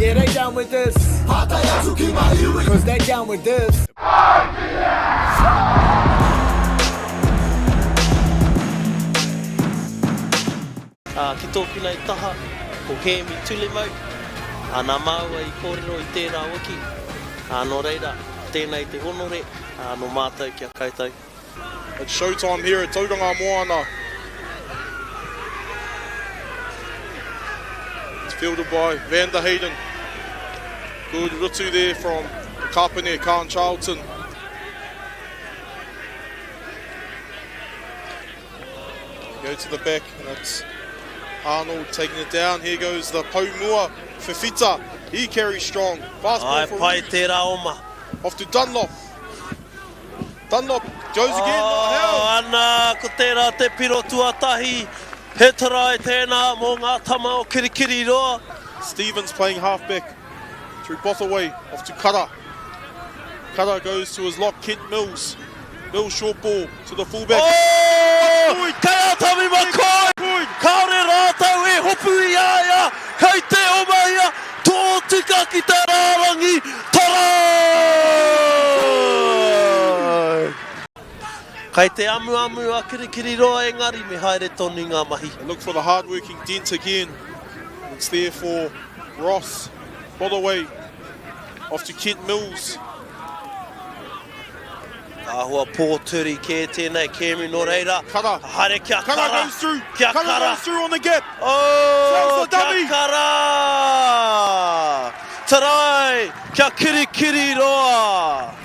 Yeah, they down with this. Cause they down with this. Ā, ki tōku nei taha, ko Hēmi Tulimau, ā, nā māua i kōrero i tērā wiki, ā, nō reira, tēnei te honore, ā, nō mātou ki a koutou. It's showtime here at Tauranga Moana. It's fielded by Van der Heyden. Good rutu there from Kapene, Khan Charlton. Go to the back, and it's Arnold taking it down. Here goes the Paumua, Fifita. He carries strong. Fast ball Ai, for pai tērā oma. Off to Dunlop. Dunlop goes again, not held. Oh, ana, ko tērā te piro tuatahi. He tarai tēnā mō ngā tama o Kirikiriroa. Stevens playing halfback through Bothaway, off to Kara. Kara goes to his lock, Kent Mills. Mills short ball to the fullback. Oh! Kei a Tommy McCoy! Kāore rātou e hopu i a ia, kei te oma ia, tōtika ki te rārangi, tarai! Kei te amuamu a Kirikiriroa engari me haere tonu ngā mahi. They look for the hard-working Dent again. It's there for Ross. Bothaway off to Kent Mills. Āhua pōturi kē tēnei kēmu nō reira. Kara. Haere kia Kara. Kara goes through. Kia Kara, Kara. goes through on the gap. Oh, Sells the dummy. kia Kara! Tarai, kia kirikiri roa!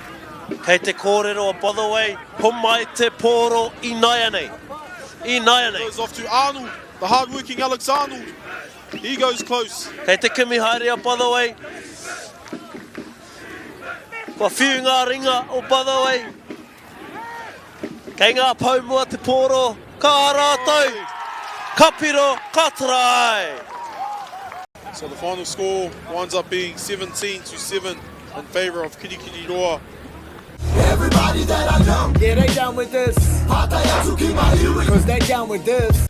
Kei te kōrero a Bothaway, homai te pōro inaianei. Inaianei. Goes off to Arnold, the hard-working Alex Arnold. He goes close. Kei te kimi haere a Bothaway. Kua whiu ngā ringa o Bothaway. Kei ngā poumua te pōro, ka rātou, ka piro, ka try. So the final score winds up being 17 to 7 in favour of Kirikiriroa. Everybody that I know, yeah, they down with this. Cause they down with this.